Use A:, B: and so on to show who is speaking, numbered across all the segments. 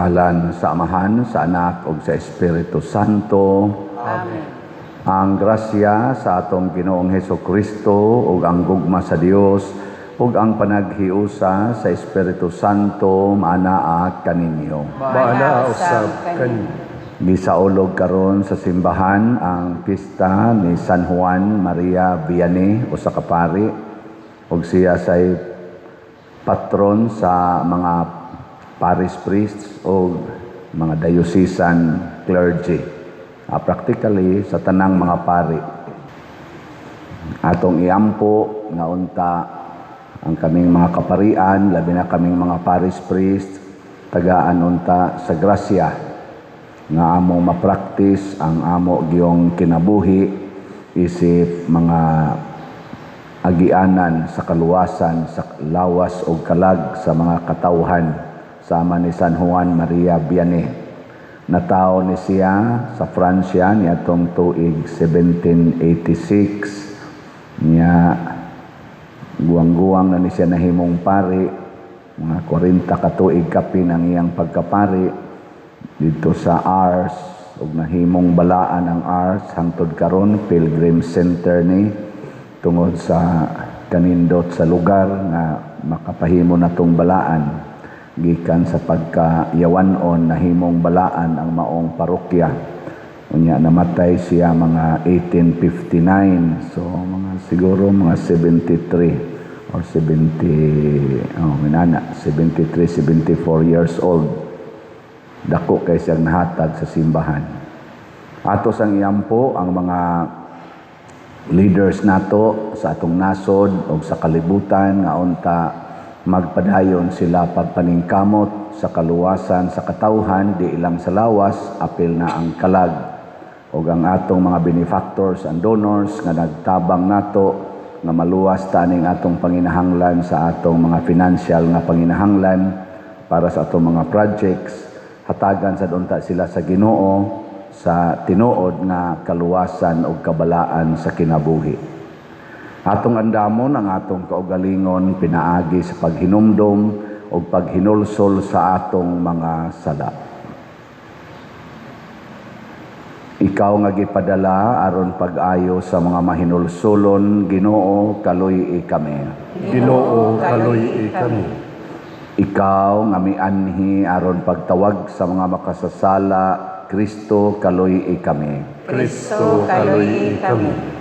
A: Ngalan sa Amahan, sa Anak ug sa Espiritu Santo.
B: Amen.
A: Ang grasya sa atong Ginoong Heso Kristo ug ang gugma sa Dios ug ang panaghiusa sa Espiritu Santo maanaa kaninyo.
C: Maanaa usab kaninyo.
A: Gisaulog karon sa simbahan ang pista ni San Juan Maria Vianney, usa ka pari, ug siya say patron sa mga parish priests o mga diocesan clergy. Practically sa tanang mga pari. Atong iampo nga unta ang kaming mga kaparian, labi na kaming mga parish priests, tagaan unta sa grasya nga amo ma-practice ang amo giyong kinabuhi isip mga agianan sa kaluwasan sa lawas o kalag sa mga katawhan, sama ni San Juan Maria Vianney. Natawo ni siya sa Francia niadtong tuig 1786 niya. Guwang-guwang na ni siya nahimong pari, mga 40 ka tuig kapin ang iyang pagkapari dito sa Ars, ug nahimong balaan ang Ars hangtod karon, pilgrim center ni tungod sa kanindot sa lugar nga makapahimo natong balaan. Gikan sa pagkayawanon, nahimong balaan ang maong parokya. Unya namatay siya mga 1859, so mga siguro mga 73 or 70, oh, minana 73, 74 years old. Dako kay siyang nahatag sa simbahan. Ato sang iampo ang mga leaders nato sa atong nasod o sa kalibutan nga unta magpadayon sila pagpaningkamot sa kaluwasan sa katawhan, di ilang sa lawas, apil na ang kalag, ug ang atong mga benefactors and donors nga nagtabang nato nga maluwas taning atong panginahanglan sa atong mga financial nga panginahanglan para sa atong mga projects. Hatagan sad unta sila sa Ginoo sa tinuod nga kaluwasan ug kabalaan sa kinabuhi. Atong andamon ang atong kaugalingon pinaagi sa paghinumdom ug paghinulsol sa atong mga sala. Ikaw nga gipadala aron pag-ayo sa mga mahinulsolon, Ginoo, kaluy-i kami.
C: Ginoo, kaluy-i kami.
A: Ikaw nga mianhi aron pagtawag sa mga makasasala, Kristo, kaluy-i kami.
C: Kristo, kaluy-i kami.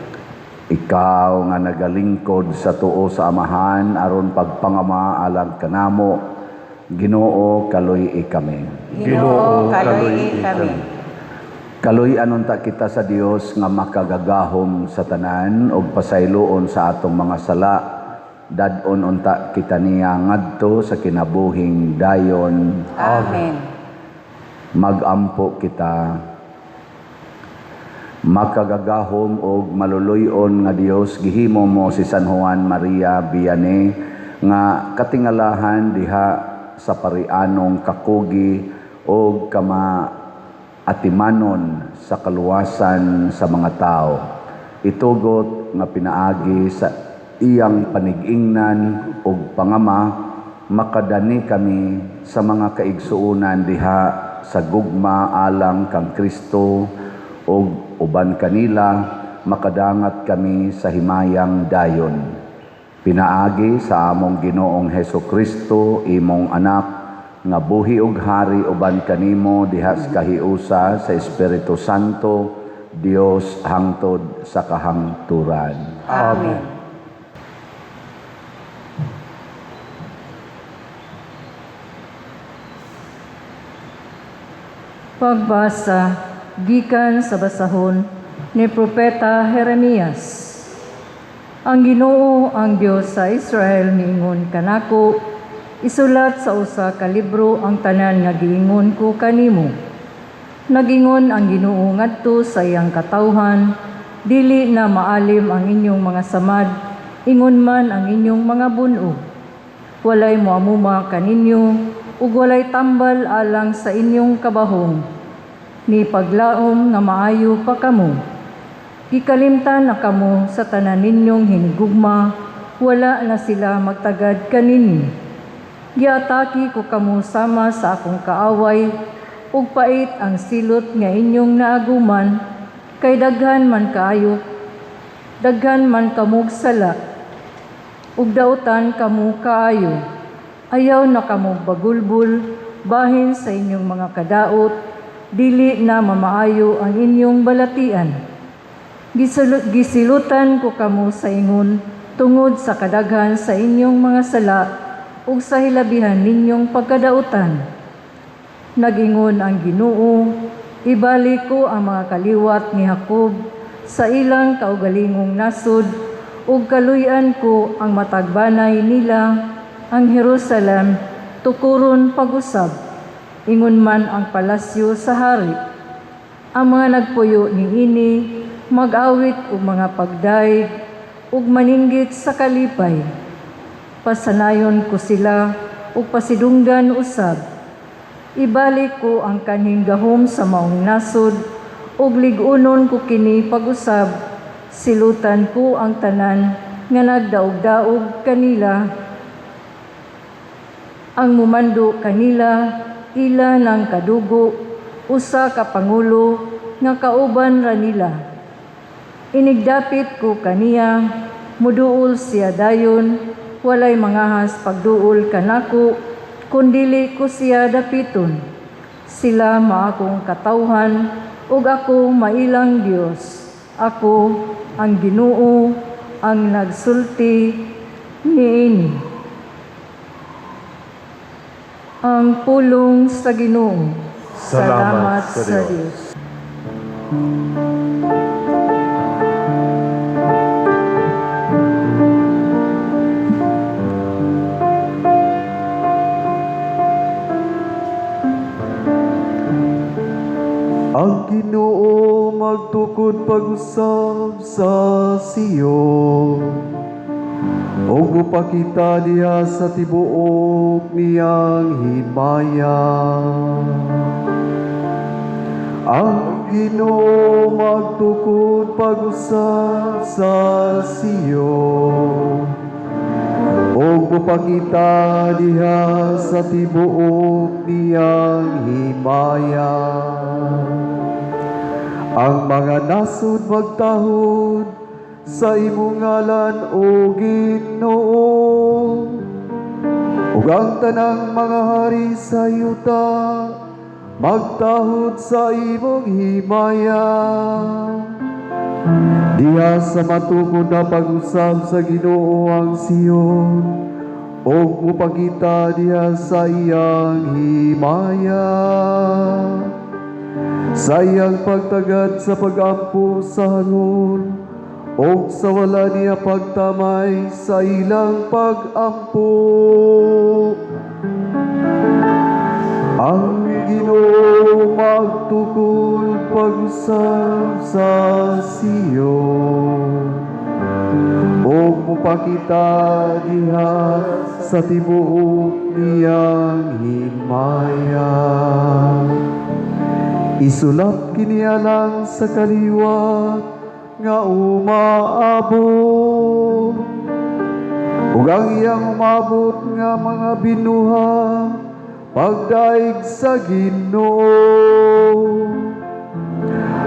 A: Ikaw nga nagalingkod sa tuo sa Amahan aron pagpangama alang kanamo, Ginoo, kaluy-i kami.
C: Ginoo, kaluy-i kami.
A: Kaluy-an unta kita sa Dios nga makagagahom sa tanan ug pasayloon sa atong mga sala. Dad-on unta kita niya ngadto sa kinabuhing dayon.
B: Amen.
A: Magampo kita. Makagagahom og maluluy-on nga Dios, gihimo mo si San Juan Maria Vianney nga katingalahan diha sa parianong kakugi og kama atimanon sa kaluwasan sa mga tao. Itugot nga pinaagi sa iyang panigingnan ug pangama, makadani kami sa mga kaigsuonan diha sa gugma alang kang Kristo ug uban kanila makadangat kami sa himayang dayon. Pinaagi sa among Ginoong Heso Kristo, imong anak, nga buhi ug hari uban kanimo diha sa kahiusa sa Espiritu Santo, Dios hangtod sa kahangturan.
B: Amen.
D: Pagbasa gikan sa basahon ni Propeta Jeremias. Ang Ginoo ang Dios sa Israel miingon kanako, isulat sa usa ka libro ang tanan nga giingon ko kanimo. Nagingon ang Ginoo ngadto sa iyang katawhan, dili na maalim ang inyong mga samad, ingon man ang inyong mga bun-og. Walay moamuma kaninyo ug walay tambal alang sa inyong kabahong. Ni paglaom nga maayo pa kamo. Gikalimtan na kamo sa tanan ninyong hinigugma, wala na sila magtagad kaninyo. Giatake ko kamo sama sa akong kaaway, ug pait ang silot nga inyong naaguman, kay daghan man kaayo, daghan man kamog sala, ug dautan kamo kaayo. Ayaw na kamo bagulbul, bahin sa inyong mga kadaot, dili na mamaayo ang inyong balatian. Gisilutan ko kamo sa ingon tungod sa kadaghan sa inyong mga sala ug sa hilabihan ninyong pagkadautan. Nagingon ang Ginoo, ibalik ko ang mga kaliwat ni Jacob sa ilang kaugalingong nasod ug kaluy-an ko ang matag banay nila, ang Jerusalem tukuron pag-usab, ingon man ang palasyo sa hari. Ang mga nagpuyo niini mag-awit og mga pagdayeg ug maninggit sa kalipay. Pasanayon ko sila ug pasidunggan usab. Ibalik ko ang kanhing gahom sa maong nasod ug lig-unon ko kini pag-usab. Silutan ko ang tanan nga nagdaog-daog kanila. Ang mumando kanila ila ng kadugo, usa ka pangulo nga kauban ra nila. Inigdapit ko kaniya, muduol siya dayon, walay mangahas pagduol kanako, kun dili ko siya dapiton. Sila maakong katawhan, ug ako mailang Dios. Ako ang Ginoo ang nagsulti niini. Ang pulong sa Ginoo.
C: Salamat sa Dios. Ang Ginoo magtukod pag-usab sa Sion, ug mupakita diha sa tibuok niyang himaya. Ang Ginoo magtukod pag-usab sa Sion, ug mupakita diha sa tibuok niyang himaya. Ang mga nasod magtahod sa imong ngalan, O Ginoo, ug ang tanang mga hari sa yuta magtahod sa imong himaya. Diha sa matukod na pag-usab sa Ginoo ang Sion, ug mupakita diha sa iyang himaya. Sa iyang pagtagad sa pag-ampo sa hangol, ug sa wala niya pagtamay sa ilang pag-ampo. Ang Ginoo magtukod pag-usab sa Sion, ug mupakita diha sa tibuok niyang himaya. Isulat kini alang sa kaliwat nga umaabot, ug ang iyang umabot nga mga binuha pagdaig sa Ginoo.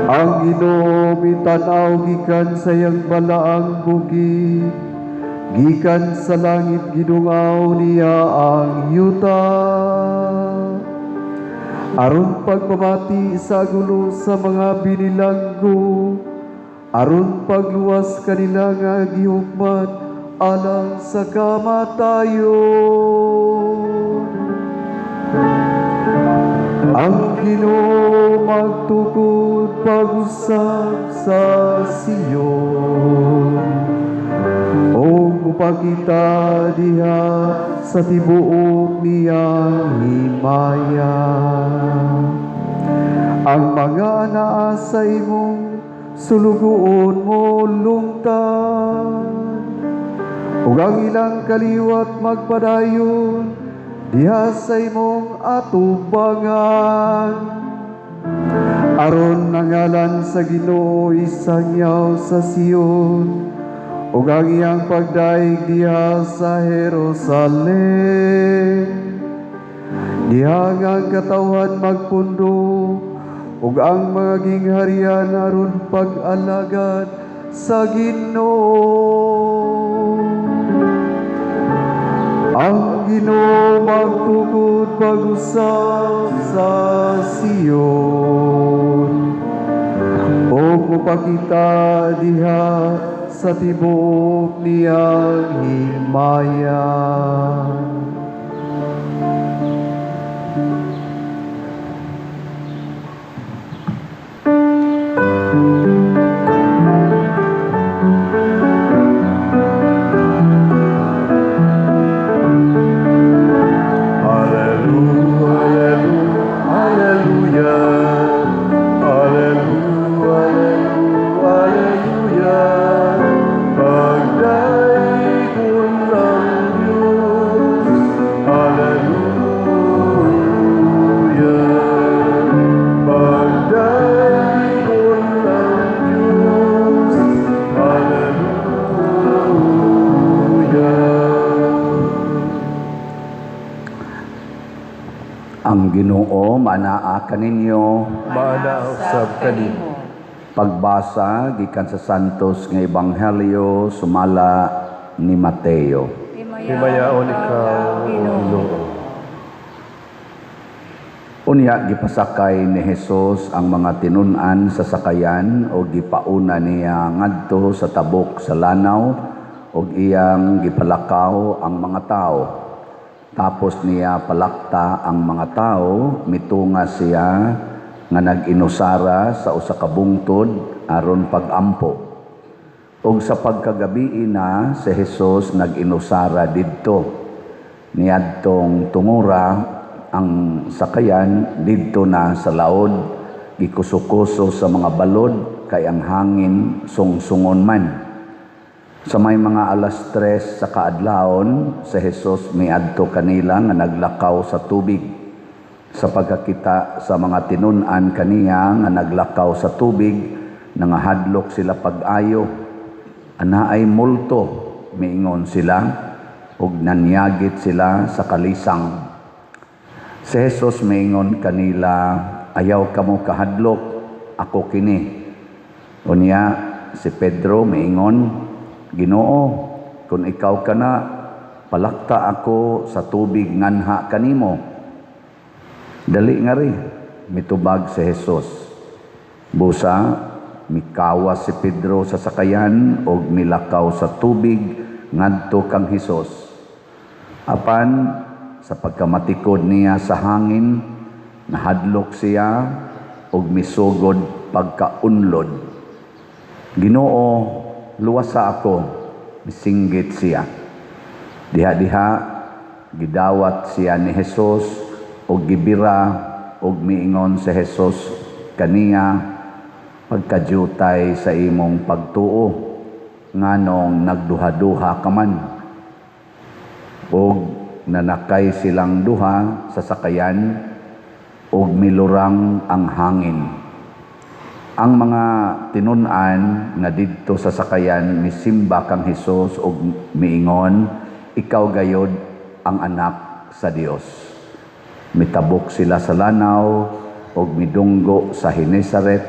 C: Ang Ginoo mitan-aw gikan sa iyang balaang bukid, gikan sa langit gidungaw niya ang yuta, aron pagpamati sa gulo sa mga binilanggo, aron pagluwas kanila nga gihukman alang sa kamatayon. Ang Ginoo magtukod pag-usab sa Sion, ug mupakita diha sa tibuok niyang himaya. Ang mga anaa sa imong sulugoon mo lungtad, ug ang ilang kaliwat magpadayon diha sa imong atubangan. Aron ang ngalan sa Ginoo isangyaw sa Sion, Ug ang iyang pagdaig diha sa Jerusalem. Diha nga ang katawhan magpundo ug ang mga gingharian aron pag-alagad sa Ginoo. Ang Ginoo magtukod pag-usab sa Sion ug mopakita diha sa tibuok niyang himaya.
B: Alleluia, alleluia, alleluia, alleluia, pagdaigong ang Diyos. Alleluia, pagdaigong ang Diyos. Alleluia.
A: Ang Ginoo manaa kaninyo.
B: Maana usab kanimo.
A: Pagbasa gikan sa Santos nga Ebanghelyo sumala ni Mateo.
B: Himayaon ikaw, O Ginoo.
A: Unya gipasakay ni Jesus ang mga tinun-an sa sakayan o gipauna niya ngadto sa tabok sa lanaw og iyang gipalakaw ang mga tao. Tapos niya palakta ang mga tao, mitunga siya nga nag-inusara sa usa ka bungtod aron pag-ampo. Og sa pagkagabii na si Jesus nag-inusara didto. Niadtong tungura ang sakayan didto na sa laod, gikuso-kuso sa mga balod kay ang hangin sungsungon man. Sa may mga 3:00 sa kaadlawon, si Jesus miadto kanila nga naglakaw sa tubig. Sa pagkakita sa mga tinun-an kaniya nga naglakaw sa tubig, nangahadlok sila pag-ayo. Ana ay multo, miingon sila, ug nanyagit sila sa kalisang. Si Jesus miingon kanila, ayaw kamo kahadlok, ako kini. Unya si Pedro miingon, Ginoo, kung ikaw ka na, palakta ako sa tubig nganha kanimo. Dali nga ri, mitubag si Jesus. Busa, mikawas si Pedro sa sakayan og milakaw sa tubig ngadto kang Hesus. Apan sa pagkamatikod niya sa hangin, nahadlok siya og misugod pagkaunlod. Ginoo, luwasa ako, misinggit siya. Diha-diha, gidawat siya ni Jesus og gibira og miingon si Jesus kaniya, pagkadyutay sa imong pagtuo, nganong nagduha-duha ka man. Og nanakay silang duha sa sakayan og milurang ang hangin. Ang mga tinun-an nga didto sa sakayan misimba kang Hesus og miingon, ikaw gayod ang anak sa Dios. Mitabok sila sa lanaw og midunggo sa Genesaret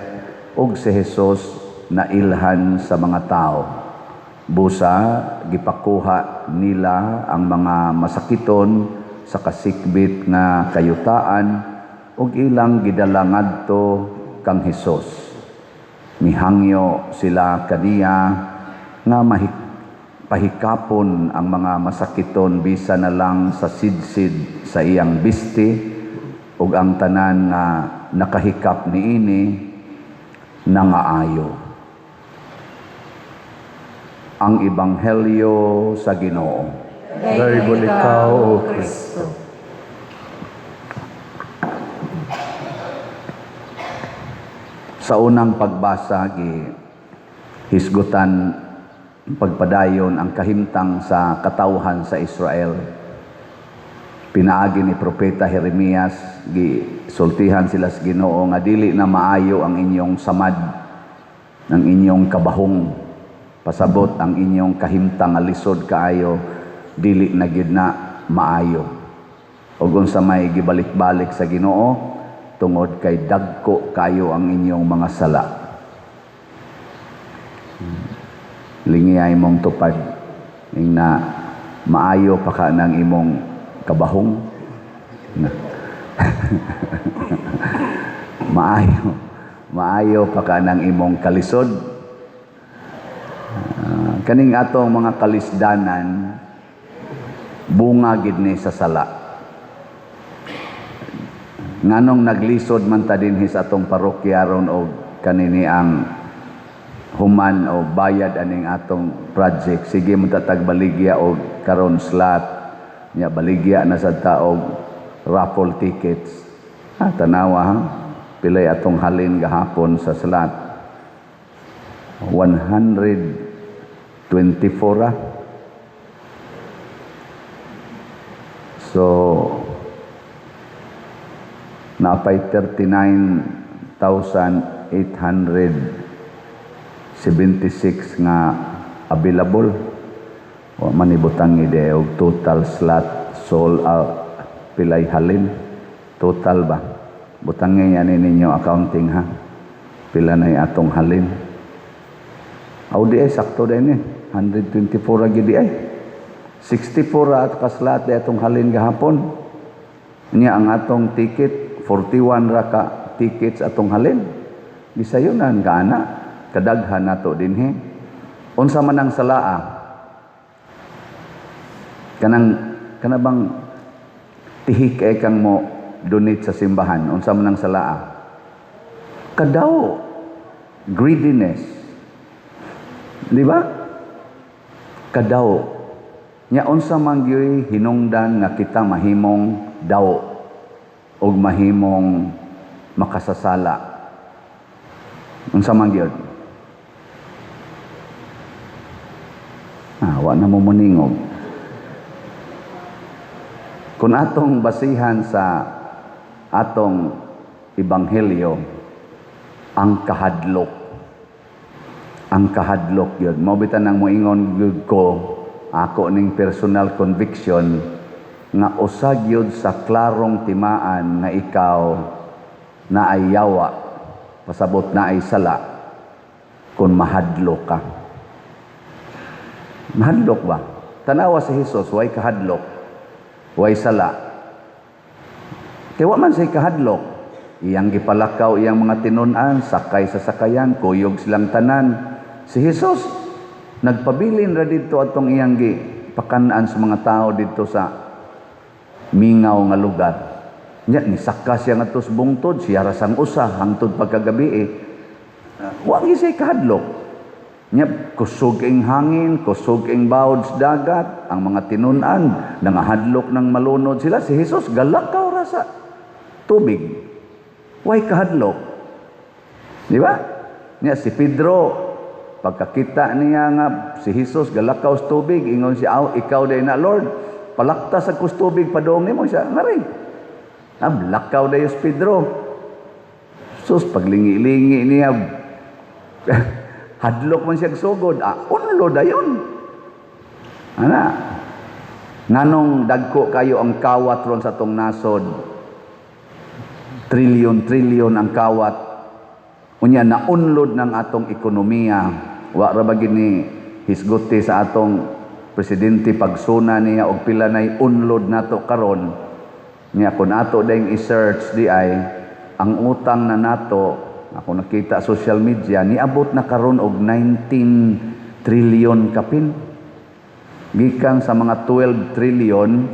A: og si Hesus nailhan sa mga tao. Busa gipakuha nila ang mga masakiton sa kasikbit nga kayutaan og ilang gidala ngadto kang Hesus. Mihangyo sila kaniya nga pahikapon ang mga masakiton bisa na lang sa sidsid sa iyang bisti ug ang tanan nga nakahikap niini nangaayo. Ang Ebanghelyo sa Ginoo.
B: Daygon ikaw, O Kristo.
A: Sa unang pagbasa, hisgutan pagpadayon ang kahimtang sa katawhan sa Israel. Pinaagi ni Propeta Jeremias, gisultihan sila sa Ginoo nga dili na maayo ang inyong samad, ang inyong kabahong. Pasabot ang inyong kahimtang nga lisod kaayo, dili na gyud na maayo. Ug unsa may gibalik-balik sa Ginoo tungod kay dagko kayo ang inyong mga sala. Lingiyay mong tupad ing na maayo pa ka ng imong kabahong na. Maayo maayo pa ka ng imong kalisod. Kaning atong mga kalisdanan, bunga gid ni sa sala. Nganong naglisod man ta dinhi sa atong parokya ron og kanini ang human o bayad aning atong project, sige man ta tagbaligya og karon slot nya, baligya na sad ta og raffle tickets. Tanawa ha, pilay atong halin gahapon sa slot? 124 ah. So napay 39,876 nga available. Wa man ibutang ide og total slot sold out, pilay halin total ba. Butangi ani ninyo accounting ha, pila na atong halin. Aw, di ay sakto din eh, 124 ra gid di ay, 64 ra at ka-slot di atong halin gahapon. Nya ang atong ticket, 41 ra ka tickets atong halin. Gisayunan ka ana kadaghan nato dinhi. Unsa man ang salaa? Kanang kana bang tihik ay kang mo donate sa simbahan, unsa man ang salaa? Kadaw, greediness. Di ba? Kadaw. Nya unsa man gyuy hinungdan nga kita mahimong daw og mahimong makasasala? Unsa man gyud? Wa na mo muningog. Kung atong basihan sa atong ebanghelyo, ang kahadlok. Ang kahadlok yun. Mao bitan ang moingon gyud ko, ako ning personal conviction nga usa gyud sa klarong timaan nga ikaw na ay yawa, pasabot na ay sala, kung mahadlok ka. Mahadlok ba? Tanawa si Jesus, way kahadlok, way sala. Kay wa man say kahadlok. Iyang gipalakaw iyang mga tinun-an, sakay sa sakayan, kuyog silang tanan. Si Jesus nagpabilin ra didto atong iyang gipakan-an sa mga tao didto sa mingaw nga lugar. Nya nisaka siya ngadto sa bungtod, siya ra sang usa hangtod pagkagabi eh. Wa gyud siya kahadlok. Nya kusog ing hangin, kusog ing bawod sa dagat, ang mga tinun-an nangahadlok ng malunod sila. Si Jesus galakaw ra sa tubig. Way kahadlok. Di ba? Nya si Pedro, pagkakita niya nga si Jesus galakaw sa tubig, ingon siya, "Aw, ikaw day na, Lord, palakta sa kus tubig padong nimo siya." Ngari. Lakaw dayo si Pedro. Sus, paglingi-lingi niya, hadlok man siya sugod, unlo dayon. Ana. Nganong dagko kayo ang kawat ron sa tong nasod? Trilyon-trilyon ang kawat. Unya naunlod ng atong ekonomiya. Wa ra ba gini hisguti sa atong presidente pagsuna niya og pila nay unlod nato karon. Nya kun ato dayong i-search di ay ang utang na nato, ako nakita social media, niabot na karon og 19 trillion kapin. Gikan sa mga 12 trillion,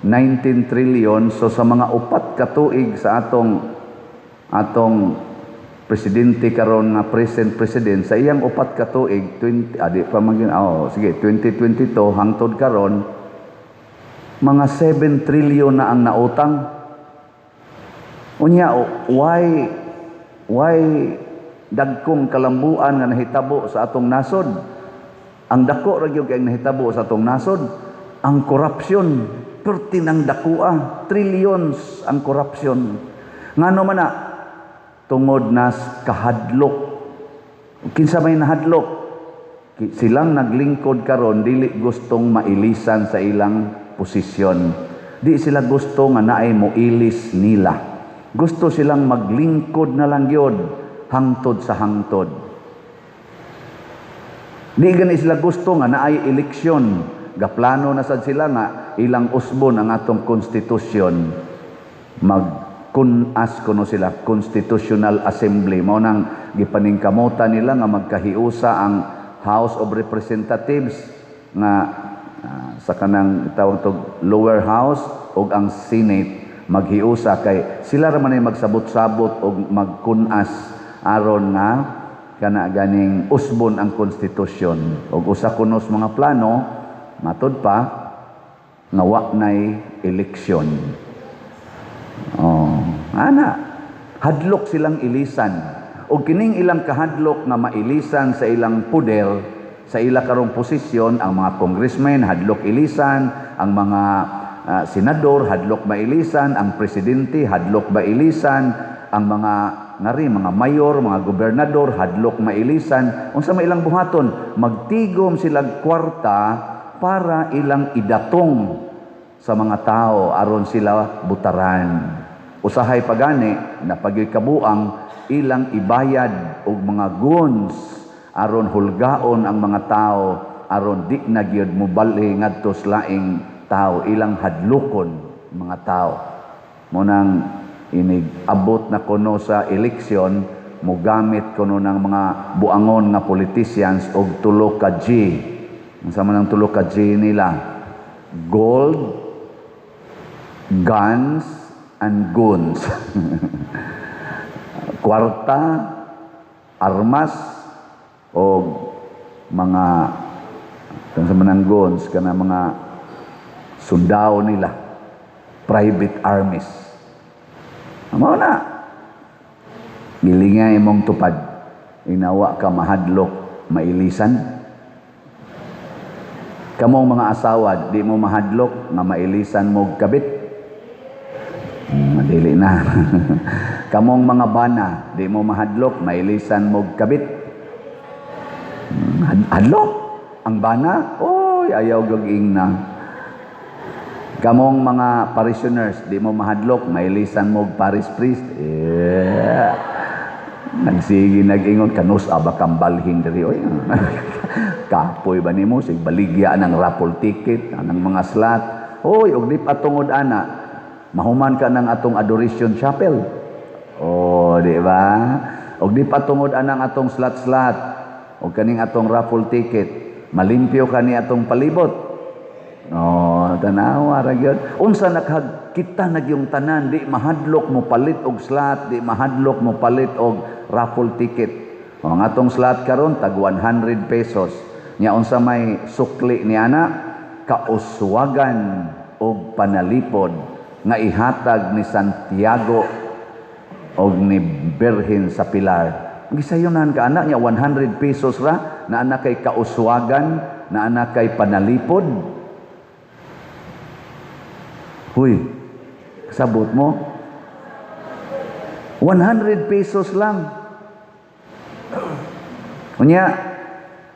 A: 19 trillion, so sa mga 4 ka tuig sa atong presidente karon nga present president, sa iyang 4 ka tuig, 20, di pa maging, oh, sige, 2022 hangtod karon, mga 7 trillion na ang nautang. Unya, why dagkong kalambuan nga nahitabo sa atong nasod? Ang dako ra gyud kay nahitabo sa atong nasod, ang korupsyon, perti ng dakua, trillions ang korupsyon. Ngano man na? Tungod nas kahadlok. Kinsa may nahadlok? Silang naglingkod karon dili gustong mailisan sa ilang posisyon. Di sila gusto nga naay moilis nila. Gusto silang maglingkod na lang gyud hangtod sa hangtod. Di gani sila gusto nga naay eleksyon. Gaplano na sad sila nga ilang usbon ang atong konstitusyon. Magkunas kuno sila, Constitutional Assembly. Mao nang gipaningkamutan nila nga magkahiusa ang House of Representatives nga sa kanang tawag to lower house ug ang Senate maghiusa, kay sila ra man ay magsabot-sabot og magkunas aron nga kana ganing usbon ang konstitusyon. Ug usa kuno sa mga plano, matud pa, nga wa nay eleksyon. Oh, ana, hadlok silang ilisan. O kining ilang kahadlok nga mailisan sa ilang puder, sa ila karong posisyon, ang mga congressmen hadlok ilisan, ang mga senador hadlok mailisan, ang presidente hadlok mailisan, ang mga ngari mga mayor, mga gobernador hadlok mailisan. Unsa may ilang buhaton? Magtigom sila kwarta para ilang idatong sa mga tao aron sila butaran. Usahay pagani na pagyoy kabuang ilang ibayad og mga guns aron hulgaon ang mga tao, aron di na gyud mobali ngadto sa laing tao, ilang hadlokon mga tao. Mo nang inig abot na kuno sa eleksyon, mogamit kuno ng mga buangon nga politicians og tulo ka G. Unsa man ang tulo ka G nila? Gold, guns, and guns. Kwarta, armas, o mga kung sa manang guns, kana mga sundao nila, private armies. Mao na. Gilinga imong tupad. Inawa ka mahadlok, mailisan. Kamong mga asawa, di mo mahadlok nga mailisan mo kabit? Madili na. Kamong mga bana, di mo mahadlok, mailisan mo kabit? Hadlok. Ang bana, oy, ayaw gaging na. Kamong mga parishioners, di mo mahadlok, mailisan mo parish priest? Yeah. Nagsige nag-ingon, kanus aba kang balhin diri oy. Kapoy ba nimo sig baligya ng raffle ticket, ng mga slot. Oy, og di pa tungod ana, mahuman ka ng atong adoration chapel. Oh, di ba? Og di pa tungod anang atong slot-slot, og kaning atong raffle ticket, malimpyo ka ni atong palibot. Oh, tanawa ra gyud. Unsa naghag kita na gyung tanan di mahadlok mo palit og slot, di mahadlok mo palit og raffle ticket. O, ang atong slot karon tag 100 pesos. Nya unsa may sukli ni ana? Kauswagan og panalipod nga ihatag ni Santiago og ni Birhen sa Pilar. Gisayunan ka ana nya 100 pesos ra na ana kay kauswagan, na ana kay panalipod. Huy, sabot mo? 100 pesos lang. Unya,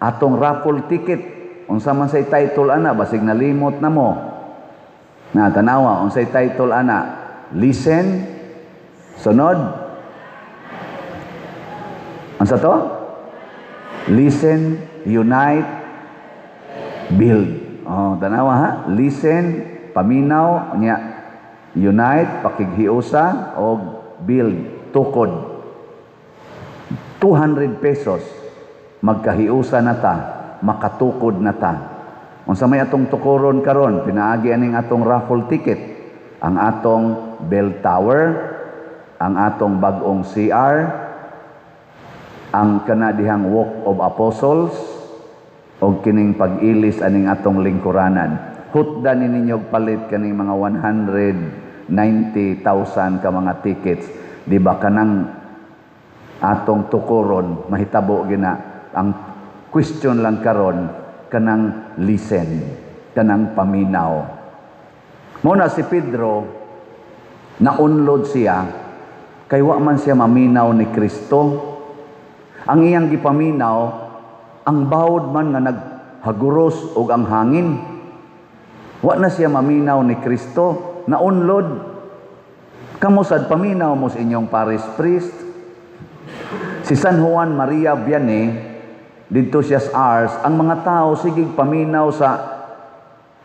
A: atong raffle ticket, unsa man say title ana, basig nalimot na mo. Na tanawa, unsay title ana? Listen, sunod. Unsa to? Listen, unite, build. Oh, tanawa ha? Listen, paminaw, nya unite, pakighiusa, og build, tukod. 200 pesos, magkahiusa na ta, makatukod na ta. Unsa may atong tukoron karon, pinaagi aning atong raffle ticket, ang atong bell tower, ang atong bag-ong CR, ang kana dihang Walk of Apostles, og kining pag-ilis aning atong lingkuranan. Hutda ni ninyo palit kaning mga 190,000 ka mga tickets, di ba kanang atong tukoron mahitabo gina. Ang question lang karon kanang listen, kanang paminaw. Muna si Pedro naunlod siya kay wa man siya maminaw ni Kristo. Ang iyang gipaminaw Ang bawod man nga naghaguros og ang hangin. Wa na siya maminaw ni Kristo, naunlod. Kamo sad, paminaw mo sa inyong parish priest. Si San Juan Maria Vianney, didto siya sa Ars, ang mga tao sige paminaw sa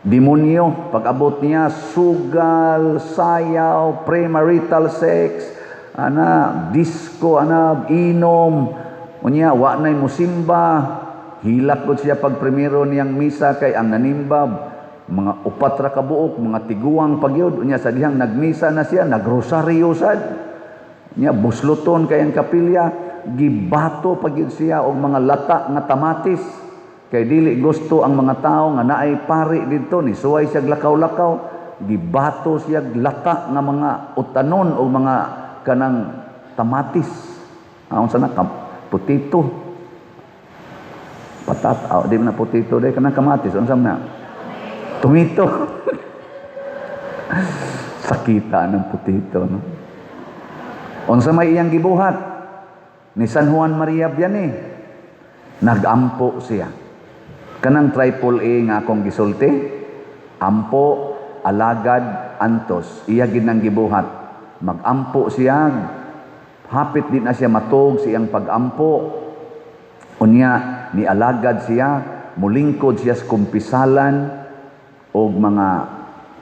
A: demonyo. Pag-abot niya, sugal, sayaw, premarital sex, ana, disco, ana, inom, unya, wa na'y musimba, hilak gud siya pag primero niyang misa kay ang nanimba, mga upat ra ka buok, mga tiguang pagyud. Unya sa dihang nagmisa na siya, nagrosaryo sad. Unya busloton kay ang kapilya, gibato pagyud siya og mga lata nga tamatis. Kay dili gusto ang mga tao nga naay pari didto, ni suway siya lakaw-lakaw, gibato siya lata nga mga utanon o mga kanang tamatis. Unsa na potato. Patat, oh, di na potato day, kanang kamatis, unsa man na? Tomato. Sakita ng potato, no? Unsa may iyang gibuhat ni San Juan Maria Vianney? Nagampo siya. Kanang triple A nga akong gisulti, ampo, alagad, antos. Iya gid nang gibuhat. Magampo siya, hapit di na siya matog sa iyang pagampo. Unya, ni alagad siya, mulingkod siya sa kumpisalan og mga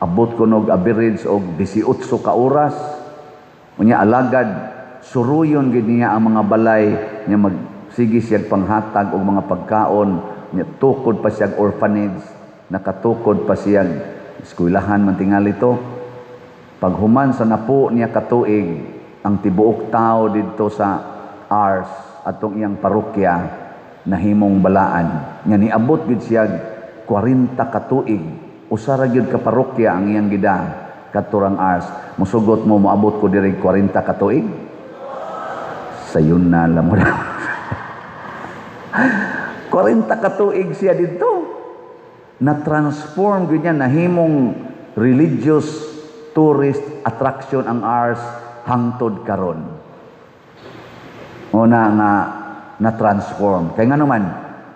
A: abot ko og average og 18 ka oras. Unya alagad, suruyon gid niya ang mga balay niya, magsige siya panghatag og mga pagkaon niya, tukod pa siya orphanage, nakatukod pa siya eskwelahan man tingali to. Paghuman sa napo niya katuig, ang tibuok tao didto sa Ars, atong iyang parokya, nahimong balaan. Nga niabot gid siya 40 katuig, usa ra gyud ka parokya ang iyang gida katurang Ars. Musugot mo, moabot ko diri 40 katuig? Sayon na lang mo na. 40 katuig siya didto. Na-transform gyud niya, nahimong religious tourist attraction ang Ars hangtod karon. Una nga na-transform. Kay nga naman,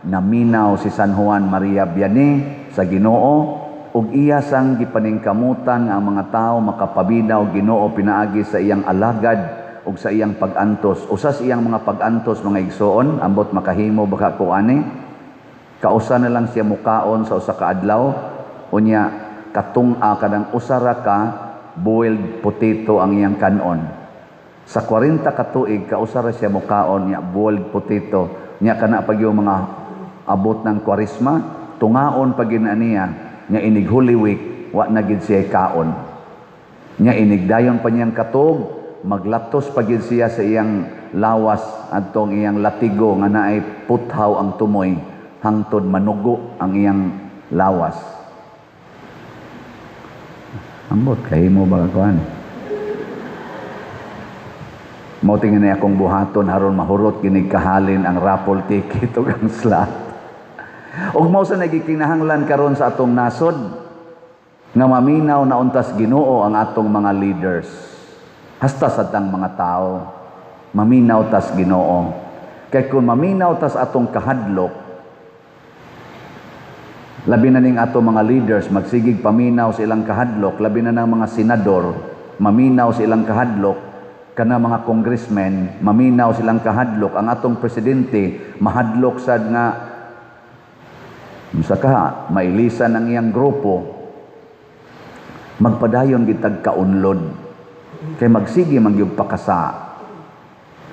A: naminaw si San Juan Maria Vianney sa Ginoo ug iya sang gipaningkamutan nga ang mga tao makapaminaw Ginoo pinaagi sa iyang alagad ug sa iyang pag-antos. Usa sa iyang mga pag-antos, mga igsoon, ambot makahimo baka ko ani, kausa na lang siya mukaon sa usa ka adlaw, unya katung-a kanang usa ra ka boiled potato ang iyang kanon. Sa 40 ka tuig, kausa ra siya mukaon nya boiled potato. Nya kana pag yung mga abot ng Kwaresma, tungaon pag na niya, nya inig Holy Week, wa na gid siya kaon. Nya inig dayon pa niyang katog, maglatos pa gid siya sa iyang lawas adtong iyang latigo nga naay puthaw ang tumoy hangtod manugo ang iyang lawas. Ambot kahimo ba kuan? Mao tingin akong buhaton aron mahurot kinig kahalin ang raffle ticket ug ang slot. Ug mao sa nagikinahanglan karon sa atong nasod nga maminaw na untas Ginoo ang atong mga leaders. Hasta sa tang mga tao maminaw tas Ginoo. Kay kung maminaw tas atong kahadlok, labi na ning ato mga leaders magsigig paminaw sa ilang kahadlok, labi na ng mga senador maminaw sa ilang kahadlok, kana mga congressmen maminaw silang kahadlok, ang atong presidente mahadlok sad nga unsa ka mailisan ang iyang grupo, magpadayon gitag kaunlod kay magsige man gyud pakasa.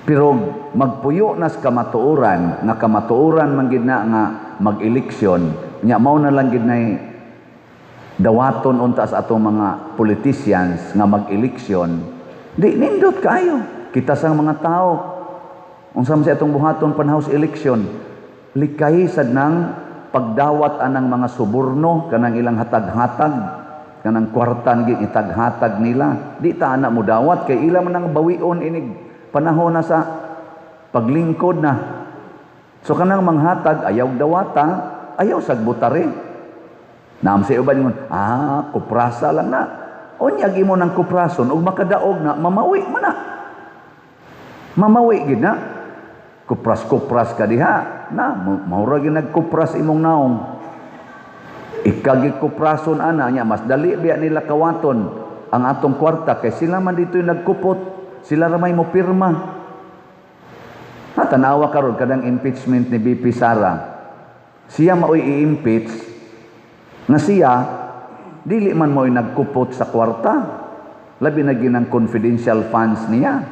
A: Pero magpuyo nas kamatuoran nga kamatuoran man gid na nga mag-eleksyon, nya mao na lang gid nay dawaton unta sa atong mga politicians nga mag-eleksyon, di nindot kayo. Kita sang mga tao, unsa man sa atong buhaton panahon sa eleksyon, likay sad nang pagdawat anang mga suborno, kanang ilang hatag-hatag, kanang kwartan gi itaghatag nila. Di ta ana mo dawat kay ila man ang bawion inig panahon na sa paglingkod na. So kanang manghatag ayaw dawata, ayaw sagbutare. Naam sa uban ingon, kuprasa lang na. Unya imo nang kuprason ug makadaog na, mamawi man na. Mamawi gid na. Kupras-kupras ka diha, Na, mao ra gyud nagkupras imong naong. Ikagikuprason ana nya, mas dali biya nila kawaton ang atong kwarta kay sila man dito yung nagkupot, sila ra may mo pirma. Ha, tanawa karon kadang impeachment ni VP Sara. Siya maoy i-impeach nga siya dili man mo'y nagkupot sa kwarta. Labi na ginang confidential funds niya.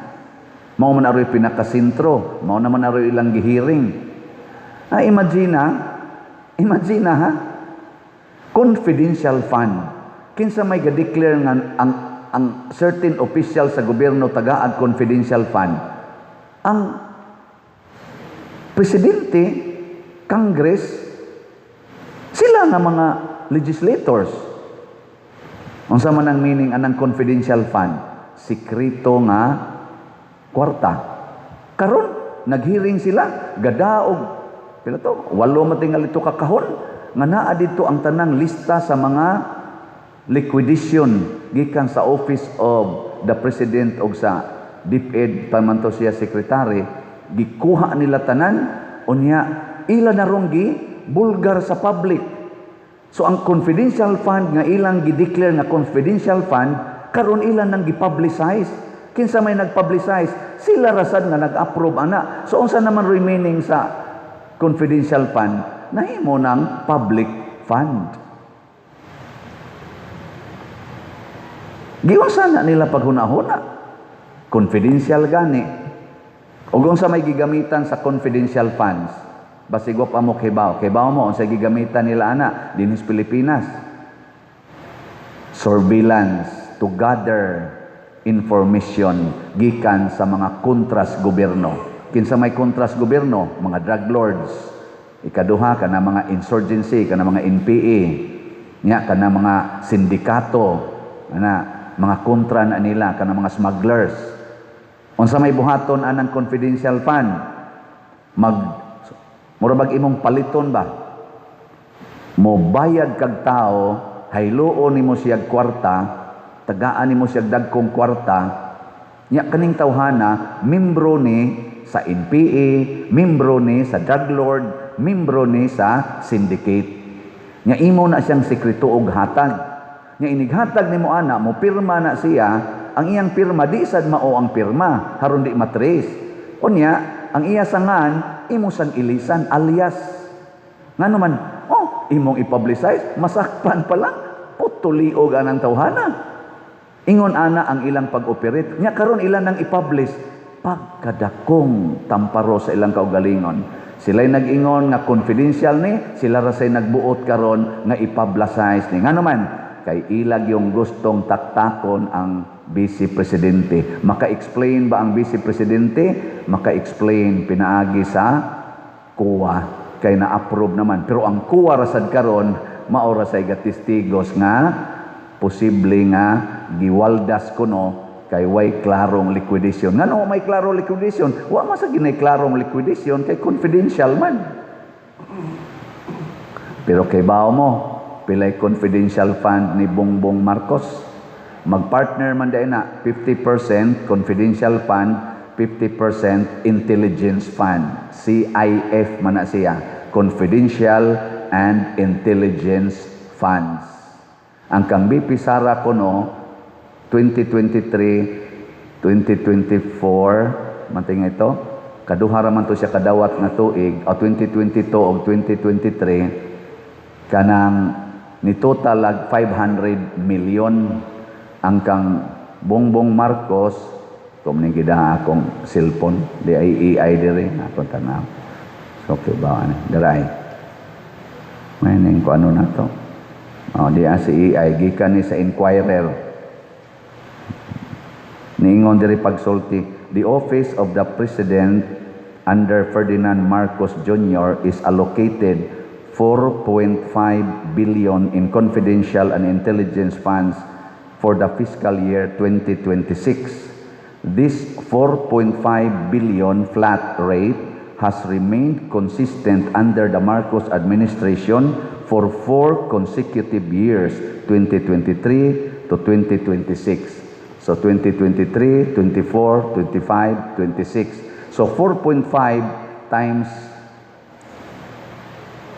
A: Mao man aroy pinakasentro, mao naman aroy ilang gihiring. Ah, imagine ha, imagine ha, confidential fund. Kinsa may ga-declare nga ang certain official sa gobyerno tagaag confidential fund? Ang presidente, Congress, sila nga mga legislators. Unsa man ang meaning anang confidential fund? Sikreto nga kwarta. Karon naghearing sila, gadaog pila to? Walo matingali to ka kahon nga naa didto ang tanang lista sa mga liquidation gikan sa Office of the President og sa DepEd pa man to siya secretary. Gikuha nila tanan, unya ila na rong gi bulgar sa public. So ang confidential fund nga ilang gi-declare nga confidential fund, karon ila nang gi-publicize. Kinsa may nag-publicize? Sila rasad nga nag-approve ana. So unsa naman remaining sa confidential fund? Nahimo ng public fund. Giunsa na nila paghuna-huna? Confidential gani. Ug unsa may gigamitan sa confidential funds? Basig wa pa mo kibaw. Kibaw mo unsa gigamitan nila ana dinhi sa Pilipinas? Surveillance, to gather information gikan sa mga kontras gobyerno. Kinsa may kontras gobyerno? Mga drug lords. Ikaduha, kana mga insurgency, kana mga NPA, nya kana mga sindikato, ana mga kontra na nila, kana mga smugglers. Unsa may buhaton anang confidential fund? Mag mura bag imong paliton ba? Mo bayad kag tao, hayloon nimo siyag kwarta, tagaan nimo siyag dagkong kwarta, nya kaning tawhana membro ni sa NPA, membro ni sa drug lord, membro ni sa syndicate. Nya imo na siyang sekreto og hatag. Nya inighatag nimo ana, mo pirma na siya, ang iyang pirma di sad mao ang pirma, haron di matrace. Unya, ang iya sangan imo sang ilisan, alias. Ngano man, oh, imong i-publicize, masakpan pa lang, putuliog anang tawhana. Ingon ana ang ilang pag-operate. Nya karon ilan nang i-publish, pagkadakong tamparo sa ilang kaugalingon. Sila'y nag-ingon nga confidential ni, sila ra say nagbuot karon nga i-publicize ni. Ngano man, kay ilag yung gustong taktakon ang Vice Presidente. Maka-explain ba ang Vice Presidente? Maka-explain pinaagi sa COA, kay na-approve naman. Pero ang COA rasad karon mao ra say gatestigos nga posible nga giwaldas kuno kay way klarong liquidation. Ngano may klarong liquidation? Wa man sa ginay klarong liquidation kay confidential man. Pero kay bao mo, pilay confidential fund ni Bongbong Marcos? Magpartner man dahil na 50% confidential fund, 50% intelligence fund. CIF man na siya. Confidential and Intelligence Funds. Ang kang BP Sara kuno 2023, 2024, manting ito, kaduha ra man to siya kadawat nga tuig, o 2022 o 2023, kanang ni total ag 500 million. Ang kang Bongbong Marcos, kung ning gida akong cellphone, di ay AI diri akong tanaw. So, okay ba ani? Diray. May ning ko ano na to. Oh, di si AI gikan ni sa Inquirer. Niingon diri pagsulti, the office of the president under Ferdinand Marcos Jr. is allocated 4.5 billion in confidential and intelligence funds for the fiscal year 2026. This 4.5 billion flat rate has remained consistent under the Marcos administration for 4 consecutive years, 2023 to 2026. So 2023, 24, 25, 26. So 4.5 times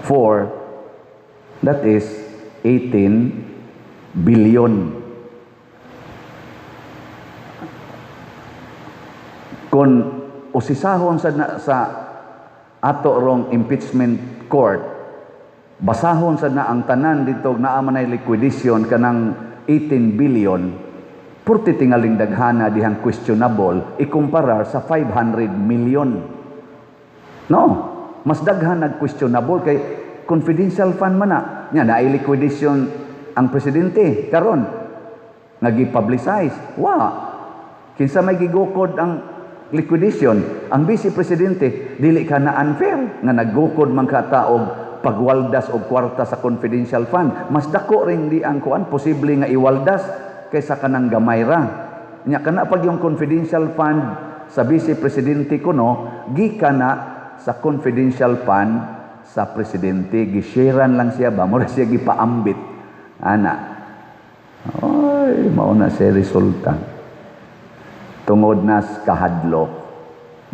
A: 4, that is 18 billion. Kung usisahon sa ato rong impeachment court, basahon sa na ang tanan dito naa man ay liquidation kanang 18 billion, purti tingaling daghana dihang questionable ikumparar sa 500 million. No, mas daghan nag-questionable kay confidential fund man na. Nya naay liquidation ang presidente karon nga gi-publicize. Wa. Kinsa may gigukod ang liquidation? Ang vice presidente. Dili ka na unfair nga naggukod man ka ta og pagwaldas og kwarta sa confidential fund? Mas dako rin di ang kuan posible nga iwaldas kaysa kanang gamay ra. Nya kana pag yung confidential fund sa vice presidente kuno gikan na sa confidential fund sa presidente, gisharean lang siya ba, mura siya gipaambit ana. Oy, mao na siya resulta. Tungod nas kahadlok,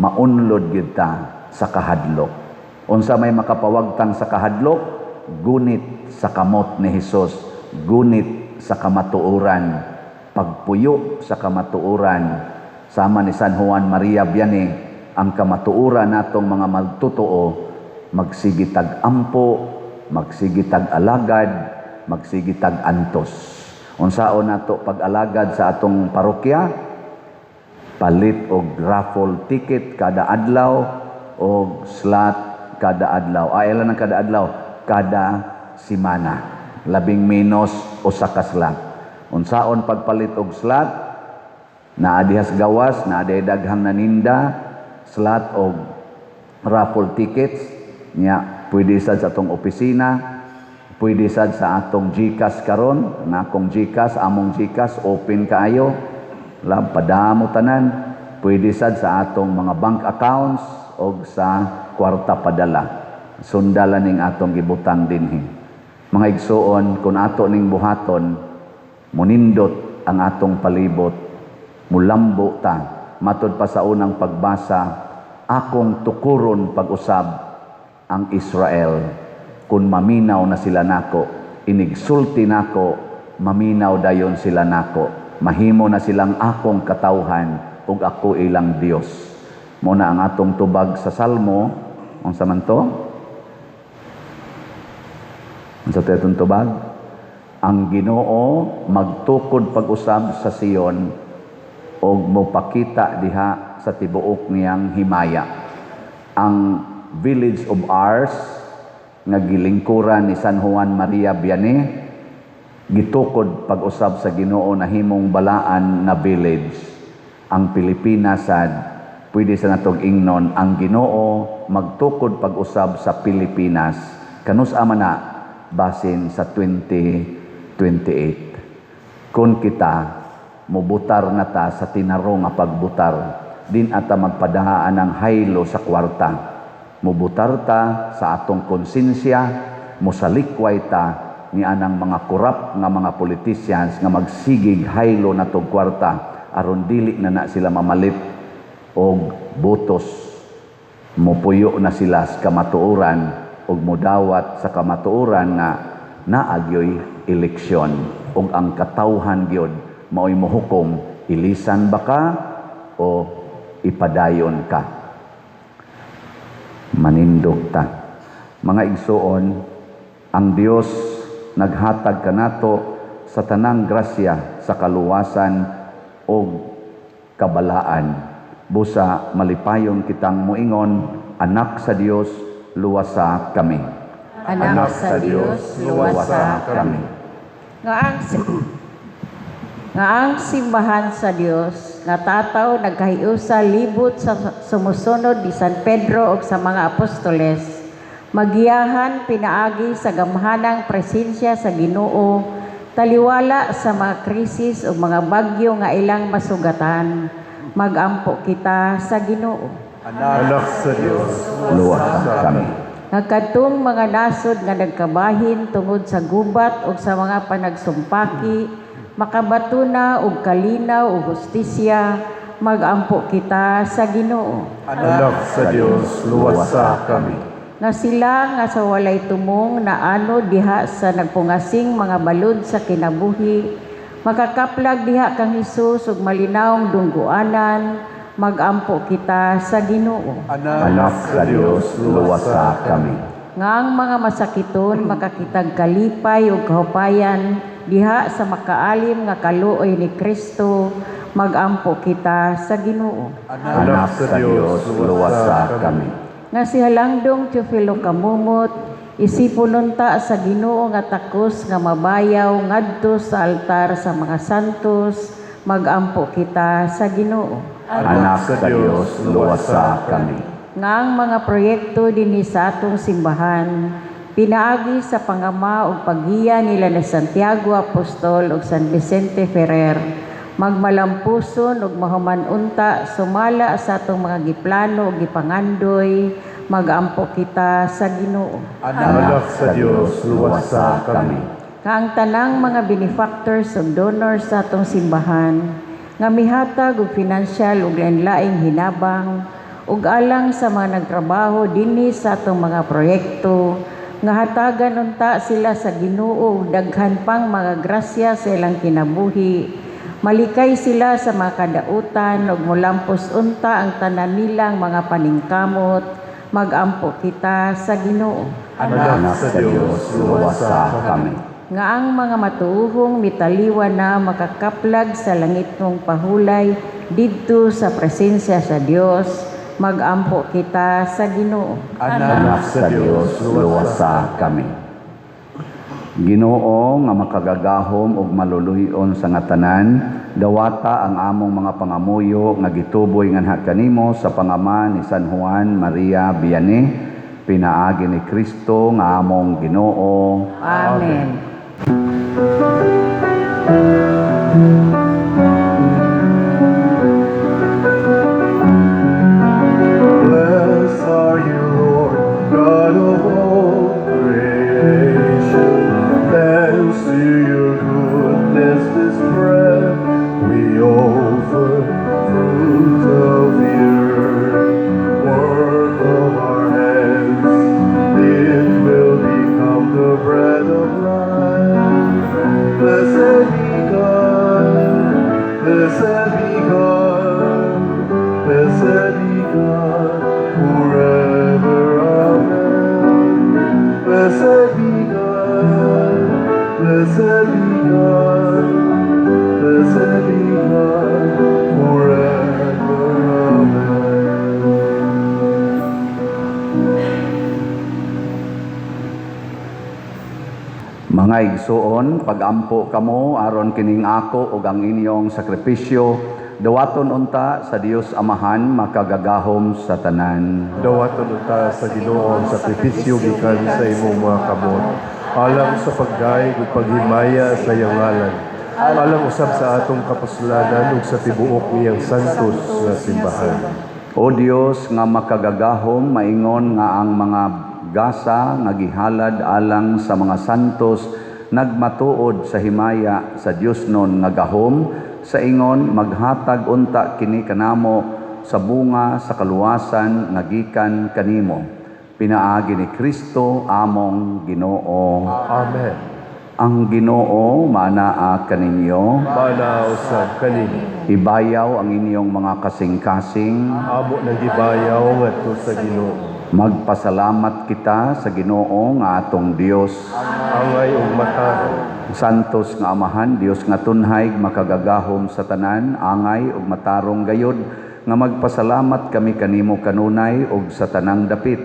A: maunlod gyud ta sa kahadlok. Unsa may makapawagtang sa kahadlok? Gunit sa kamot ni Hesus, gunit sa kamatuoran, pagpuyo sa kamatuoran. Sama ni San Juan Maria Vianney, ang kamatuoran natong mga magtotoo, magsige tag ampo, magsige tag alagad, magsige tag antos. Unsaon nato pag-alagad sa atong parokya? Palit og raffle ticket kada adlaw og slot kada adlaw. Ay, ilan ang kada adlaw? Kada simana. Labing menos usa ka slot. Unsaon pagpalit og slot? Naa dihas gawas, naa dihay daghang naninda slot og raffle tickets. Nya pwede sad sa atong opisina, pwede sad sa atong GCash karon, nga akong GCash, among GCash open kaayo. Lab padamo tanan. Pwede sad sa atong mga bank accounts og sa kwarta padala. Sundala ning atong gibutang dinhi. Mga igsuon, kung ato ning buhaton, munindot ang atong palibot, mulambo ta. Matod pa sa unang pagbasa, akong tukuron pag-usab ang Israel. Kung maminaw na sila nako, inigsulti nako, maminaw dayon sila nako. Mahimo na silang akong katawhan ug ako ilang Dios. Mo na ang atong tubag sa Salmo, unsa man to? Unsa to atong tubag? Ang Ginoo magtukod pag-usab sa Sion og mopakita diha sa tibuok niyang himaya. Ang village of Ars nga gilingkuran ni San Juan Maria Vianney gitukod pag-usab sa Ginoo nahimong balaan nga village. Ang Pilipinas sad pwede sa natog ingnon ang Ginoo magtukod pag-usab sa Pilipinas kanus ama na basin sa 2028. Kung kita mobutar na ta sa tinarong nga pagbutar, din ata magpadahaan ang haylo sa kwarta. Mobutar ta sa atong konsensya, mosalikway ta ni anang mga korap nga mga politicians nga magsigig haylo na tog kwarta aron dili na na sila mamalit og botos. Mopuyo na sila sa kamatuoran og modawat sa kamatuoran nga naagyoy eleksyon og ang katawhan gyud maoy mohukom, ilisan ba ka o ipadayon ka. Manindog ta. Mga igsuon, ang Dios naghatag kanato sa tanang grasya sa kaluwasan og kabalaan. Busa malipayon kitang moingon, anak sa Dios, luwasa kami.
E: Anak sa Dios, luwasa
A: kami.
E: Nga ang simbahan sa Dios nga tataw nagkahiusa libot sa sumusunod ni San Pedro ug sa mga apostoles, magiyahan pinaagi sa gamhanang presensya sa Ginoo, taliwala sa mga krisis ug mga bagyo nga ilang masugatan. Magampo kita sa Ginoo.
B: Anak sa Dios,
A: Luwasa kami.
E: Nga kadtong mga nasod nga nagkabahin tungod sa gubat ug sa mga panagsumpaki, makabatuna og kalinaw ug hustisya, magampo kita sa Ginoo.
B: Anak sa Dios, luwasa kami.
E: Nga sila nga sa walay tumong naanod diha sa nagpungasing mga balud sa kinabuhi, makakaplag diha kang Hesus ug malinawong dungguanan, magampo kita sa Ginoo.
A: Anak sa Dios, luwasa kami.
E: Nga ang mga masakiton makakitag kalipay ug kahupayan diha sa makaalim nga kaluoy ni Kristo, magampo kita sa Ginoo.
A: Anak sa Dios, luwasa kami.
E: Nga si Halangdong Teofilo Kamumot, isipon unta sa Ginoo nga takos nga mabayaw ngadto sa altar sa mga santos, magampo kita sa Ginoo.
A: Anak sa Dios, luwasa kami.
E: Nga ang mga proyekto dinhi sa atong simbahan pinaagi sa pangama ug paggiya nila ni Santiago Apostol ug San Vicente Ferrer, magmalampuson ug mahuman unta sumala sa atong mga giplano ug gipangandoy, magampo kita sa Ginoo.
B: Anak sa Dios, luwasa kami.
E: Nga ang tanang mga benefactors ug donors sa atong simbahan nga mihatag og financial ug lain-laing hinabang ug alang sa mga nagtrabaho dinhi sa atong mga proyekto, nga hatagan unta sila sa Ginoo og daghan pang mga grasya sa ilang kinabuhi, malikay sila sa mga kadautan ug molampos unta ang tanan nilang mga paningkamot, magampo kita sa Ginoo.
B: Anak sa Dios, luwasa kami.
E: Nga ang mga matuuhong mitaliwa na makakaplag sa langitnong pahulay didto sa presensya sa Dios, magampo kita sa Ginoo.
A: Anak sa Dios, luwasa kami. Ginoo nga makagagahom ug maluluhion sa nga tanan, dawata ang among mga pangamuyo nga gituboy nganha kanimo sa pangama ni San Juan Maria Vianney, pinaagi ni Kristo nga among Ginoo.
E: Amen.
B: Blessed are you, Lord, God of all creation. Thanks to your goodness, this bread we offer, fruit of the earth, work of our hands. It will become the bread of life. Blessed be God, blessed be God, blessed be God forever. Amen. Blessed be God, blessed be God, blessed be God forever. Amen.
A: Mga igsuon, pagampo kamo aron kining ako ug ang inyong sakripisyo dawaton unta sa Dios Amahan makagagahom sa tanan.
B: Dawaton unta sa Ginoo ang sakripisyo gikan sa imong mga kamot, alang sa pagdayeg ug paghimaya sa iyang ngalan, alang usab sa atong kapuslanan ug sa tibuok niyang santos nga simbahan.
A: O Dios nga makagagahom, maingon nga ang mga gasa nga gihalad alang sa mga santos nagmatuod sa himaya sa Dios nun nga gahom, sa ingon maghatag unta kini kanamo sa bunga sa kaluwasan nga gikan kanimo, pinaagi ni Kristo among Ginoo.
B: Amen.
A: Ang Ginoo maanaa kaninyo.
B: Mana usab kanimo.
A: Ibayaw ang inyong mga kasing-kasing.
B: Amo nang gibayaw ngadto sa Ginoo.
A: Magpasalamat kita sa Ginoo nga atong Dios.
B: Angay ug matarong.
A: Santos nga Amahan, Dios nga tunhay, makagagahom sa tanan, angay ug matarong gayod nga magpasalamat kami kanimo kanunay ug sa tanang dapit,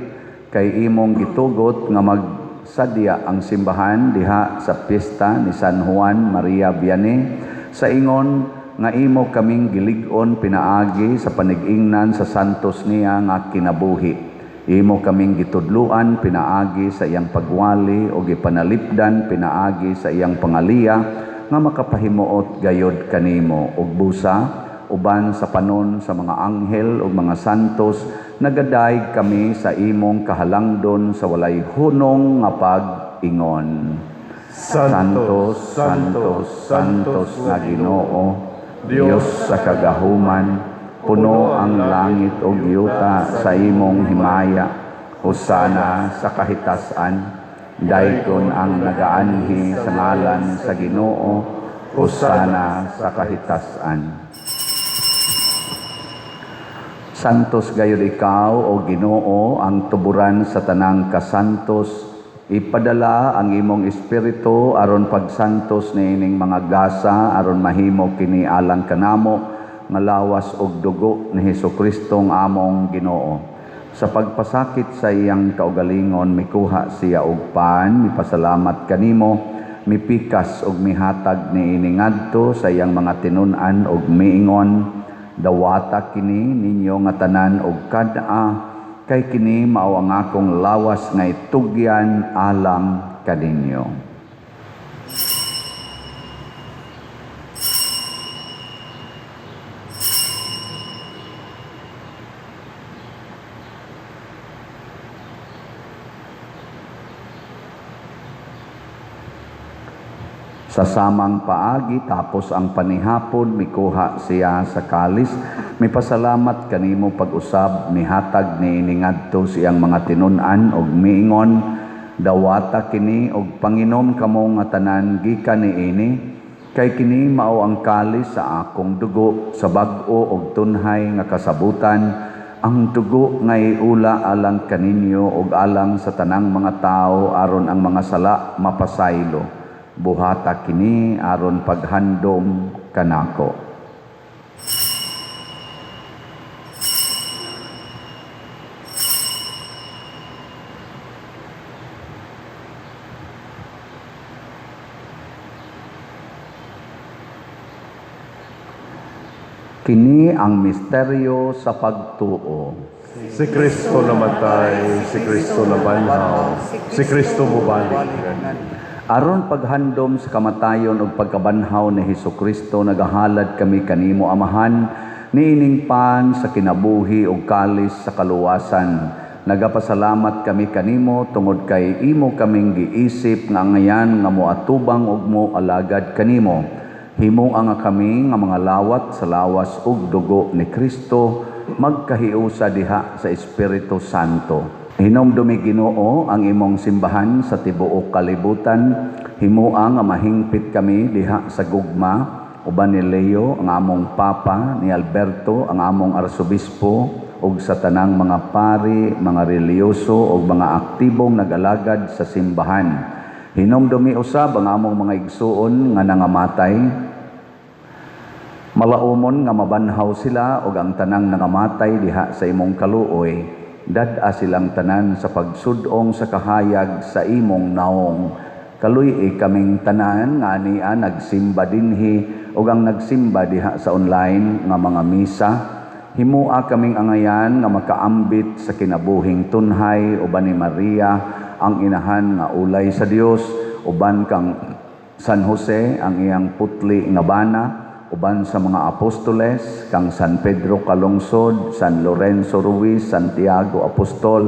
A: kay imong gitugot nga magsadya ang simbahan diha sa piyesta ni San Juan Maria Vianney, sa ingon nga imo kaming gilig-on pinaagi sa panigingnan sa santos niya nga kinabuhi. Imo kaming gitudluan pinaagi sa iyang pagwali o gipanalipdan pinaagi sa iyang pangaliya nga makapahimuot gayod kanimo ug busa uban sa panon sa mga anghel ug mga santos nagadayeg kami sa imong kahalangdon sa walay hunong nga pag-ingon. Santos, Santos, Santos nga Ginoo, Dios sa kagahuman, puno ang langit ug yuta sa imong himaya. Hosana sa kahitasan. Daygon ang nagaanhi sa ngalan sa Ginoo. Hosana sa kahitasan. Santos gayud ikaw, o Ginoo, ang tuburan sa tanang kasantos. Ipadala ang imong espiritu aron pagsantos niining mga gasa, aron mahimo kini alang kanamo nga lawas ug dugo ni Hesukristo nga among Ginoo. Sa pagpasakit sa iyang kaugalingon, mikuha siya og pan, mipasalamat kanimo, mipikas ug mihatag niini ngadto sa iyang mga tinun-an ug miingon, dawata kini ninyo nga tanan og kad-a, kay kini mao ang akong lawas nga itugyan alang kaninyo. Sa samang paagi, tapos ang panihapon, mikuha siya sa kalis, mipasalamat kanimo pag-usab, mihatag niini ngadto siyang mga tinun-an og miingon, dawata kini og panginom kamo nga tanan gikan niini, kay kini mao ang kalis sa akong dugo sa bag-o og tunhay nga kasabutan, ang dugo nga iula alang kaninyo og alang sa tanang mga tawo aron ang mga sala mapasaylo. Buhata kini aron paghandom kanako. Kini ang misteryo sa pagtuo.
B: Si Kristo namatay, si Kristo nabanhaw, si Kristo mubalik.
A: Aron paghandom sa kamatayon ug pagkabanhaw ni Hesukristo, nagahalad kami kanimo Amahan, niining pan sa kinabuhi ug kalis sa kaluwasan. Nagapasalamat kami kanimo tungod kay imo kaming giisip nga angayan nga moatubang ug moalagad kanimo. Himoa nga kami nga mga lawat sa lawas ug dugo ni Kristo, magkahiusa diha sa Espiritu Santo. Hinumdumi Ginoo ang imong simbahan sa tibuok kalibutan. Himoa nga mahingpit kami diha sa gugma uban ni Leo ang among Papa, ni Alberto ang among Arsobispo, ug sa tanang mga pari, mga relihiyoso ug mga aktibong nag-alagad sa simbahan. Hinumdumi usab ang among mga igsuon nga nangamatay. Malaumon nga mabanhaw sila ug ang tanang nangamatay diha sa imong kaluoy. Dad-a silang tanan sa pagsudong sa kahayag sa imong naong. Kaluy-i kaming tanan nga ania nagsimba dinhi ug ang nagsimba diha sa online nga mga misa. Himoa kaming angayan nga makaambit sa kinabuhing tunhay uban ni Maria ang inahan nga ulay sa Dios, uban kang San Jose ang iyang putli nga bana, uban sa mga apostoles kang San Pedro Calungsod, San Lorenzo Ruiz, Santiago Apostol,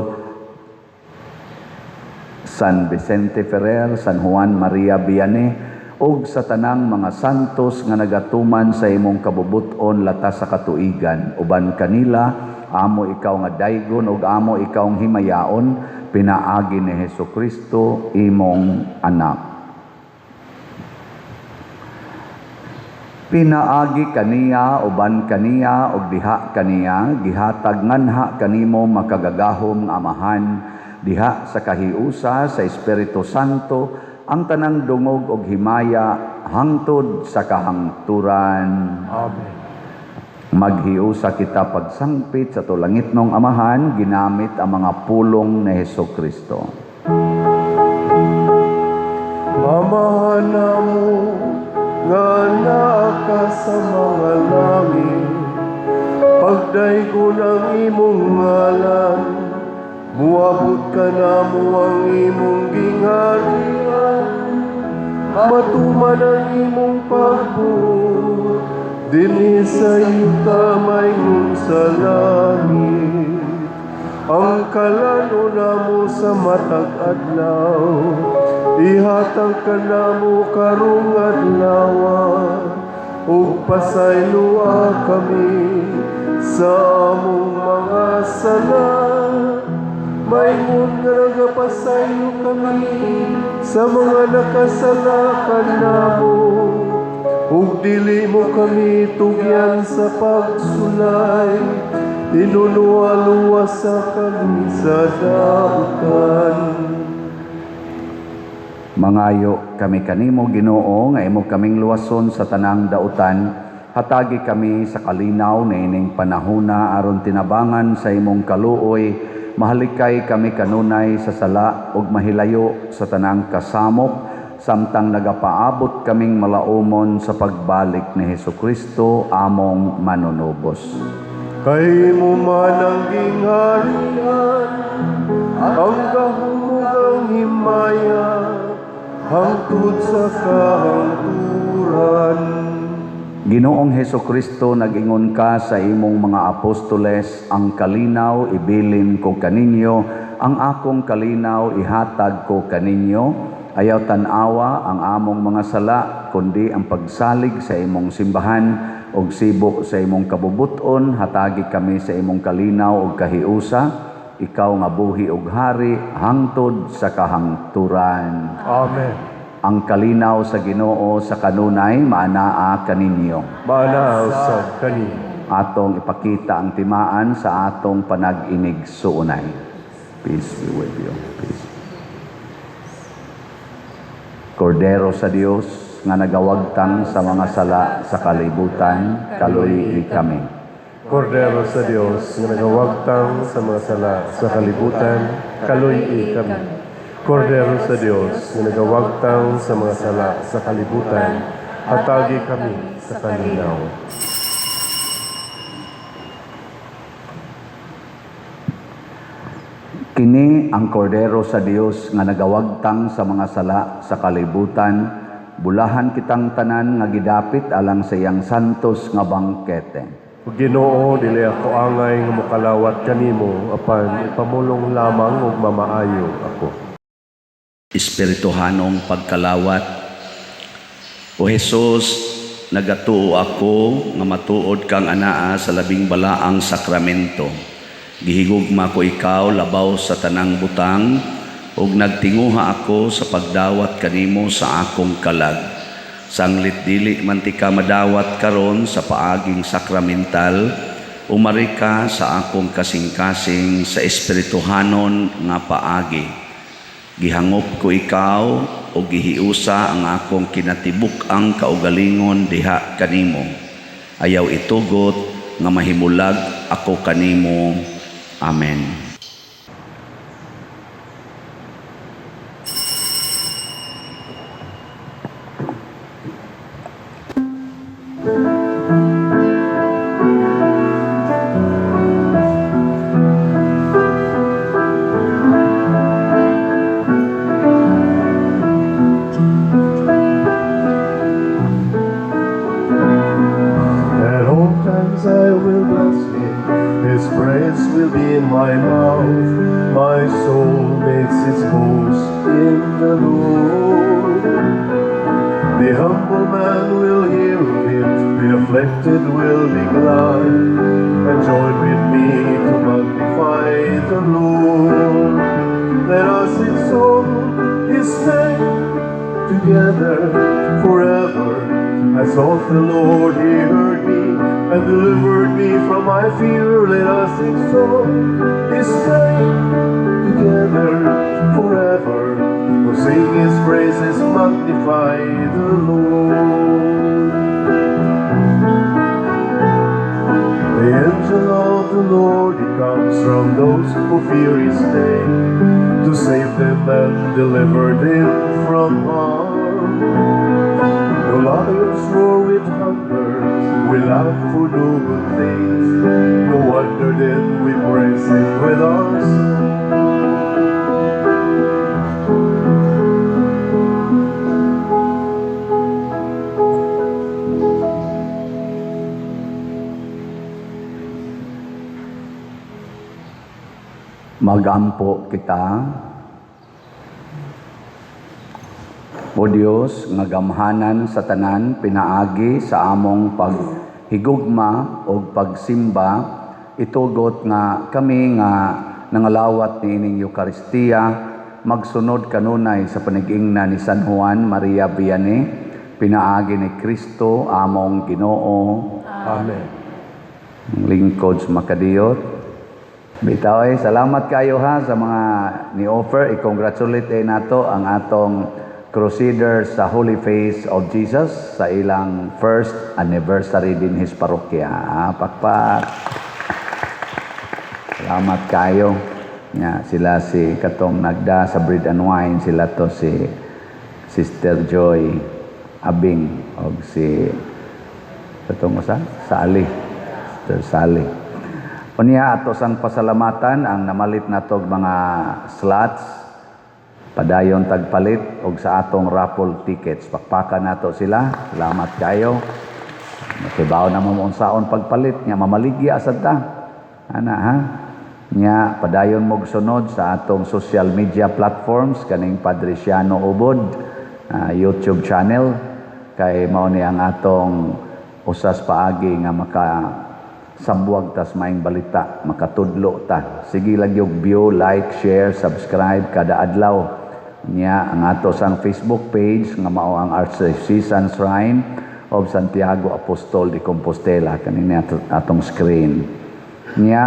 A: San Vicente Ferrer, San Juan Maria Vianney, ug sa tanang mga santos nga nagatuman sa imong kabubut-on latas sa katuigan. Uban kanila, amo ikaw nga daygon ug amo ikaw ang himayaon, pinaagi ni Hesukristo imong anak. Pinaagi kaniya, uban kaniya, ug diha kaniya, gihatag nganha kanimo makagagahom nga Amahan, diha sa kahiusa sa Espiritu Santo, ang tanang dungog og himaya hangtod sa kahangturan.
B: Amen.
A: Maghiusa kita pagsangpit sa tulangitnong Amahan, ginamit ang mga pulong ni Hesukristo.
B: Amahan namo nga naa ka sa mga langit, pagdaygon ang imong ngalan, muabot ka namo ang imong gingharian, matuman ang imong pagbuot dinhi sa yuta maingon sa langit. Ang kalano namo sa matag adlaw, ihatag kanamo karong adlaw, ug pasayloa kami sa among mga sala, Maingon nga nagapasaylo kami sa mga nakasala kanamo. Ug dili mo kami tugyan sa pagsulay, tinunuwa luwasa kami sa dautan.
A: Mangayo kami kanimo, Ginoo, nga imo kaming luwason sa tanang dautan. Hatagi kami sa kalinaw niining panahona aron tinabangan sa imong kaluoy, mahalikay kami kanunay sa sala ug mahilayo sa tanang kasamok samtang nagapaabot kaming malaumon sa pagbalik ni Hesukristo among manunubos.
B: Kay imo man ang gingharian, ang gahom ug ang himaya, hangtod sa kahangturan.
A: Ginoong Hesukristo, nag-ingon ka sa imong mga apostoles, "Ang kalinaw ibilin ko kaninyo, ang akong kalinaw ihatag ko kaninyo." Ayaw tan-awa ang among mga sala, kundi ang pagsalig sa imong simbahan ug sibo sa imong kabubuton, hatagi kami sa imong kalinaw ug kahiusa, ikaw nga buhi ug hari hangtod sa kahangturan.
B: Amen.
A: Ang kalinaw sa Ginoo sa kanunay maanaa kaninyo.
B: Maanaa usab kaninyo.
A: Atong ipakita ang timaan sa atong panag-inigsuonay. Peace be with you. Peace. Kordero sa Dios nga nagawagtang sa mga sala sa kalibutan, kaluy kami.
B: Kordero sa Dios nga nagawagtang sa mga sala sa kalibutan, kaluy kami. Kordero sa Dios nga nagawagtang sa mga sala sa kalibutan, hatagi kami sa kalinaw.
A: Kini ang Kordero sa Dios nga nagawagtang sa mga sala sa kalibutan, bulahan kitang tanan nga gidapit alang sa iyang santos nga bangkete.
B: Ginoo, dili ako angay nga mokalawat kanimo, apan ipamulong lamang ug mamaayo ako.
A: Espirituhanong pagkalawat. O Hesus, nagatuo ako nga matuod kang anaa sa labing balaang sakramento. Gihigugma ko ikaw labaw sa tanang butang ug nagtinguha ako sa pagdawat kanimo sa akong kalag. Sanglit dili man tika madawat karon sa paaging sakramental, umari ka sa akong kasing-kasing sa espirituhanon nga paagi. Gihangop ko ikaw o gihiusa ang akong kinatibuk-ang kaugalingon diha kanimo. Ayaw itugot nga mahimulag ako kanimo. Amen.
B: At all times I will bless him, his praise will be in my mouth. My soul makes its boast in the Lord. The humble man will hear of it, the afflicted will be glad, and join with me to magnify the Lord. Let us exalt his name together forever. I sought the Lord, he heard me and delivered me from my fear. Let us exalt his name together forever. We'll sing his praises, magnify the Lord. The angel of the Lord, he comes from those who fear his name, to save them and deliver them from harm. The lions roar with hunger, we lack for no good things. No wonder then we praise him with our song.
A: Magampo kita. O Dios, nga gamhanan sa tanan pinaagi sa among paghigugma o pagsimba, itugot nga kami nga nangalawat niining Eukaristiya, magsunod kanunay sa panigingna ni San Juan Maria Vianney, pinaagi ni Kristo among Ginoo.
B: Amen.
A: Ang lingkod sa makadiyot. Bitaw eh, salamat kayo ha sa mga ni-offer. I-congratulate eh nato ang atong Crusaders sa Holy Face of Jesus sa ilang first anniversary dinhi sa parokya. Ah, pakpak. Salamat kayo. Ya, sila si katong nagda sa bread and wine, sila to si Sister Joy Abing og si katong usa Sally, Sister Sally. Unya, ato sang pasalamatan ang namalit natog mga slots, padayon tagpalit og sa atong raffle tickets. Pakpakan nato sila. Salamat kayo. Makibaw na mo unsaon pagpalit nya, mamaligya sad ta. Ana ha. Nya padayon mo sunod sa atong social media platforms kaning Padre Siano Ubod YouTube channel, kay mao ni ang atong usas paagi nga maka sambuag tas maayong balita, makatudlo ta. Sige lang yung view, like, share, subscribe kada adlaw. Nya ang ato sang Facebook page nga mao ang Archdiocesan Shrine of Santiago Apostol de Compostela, kanina atong screen. Nya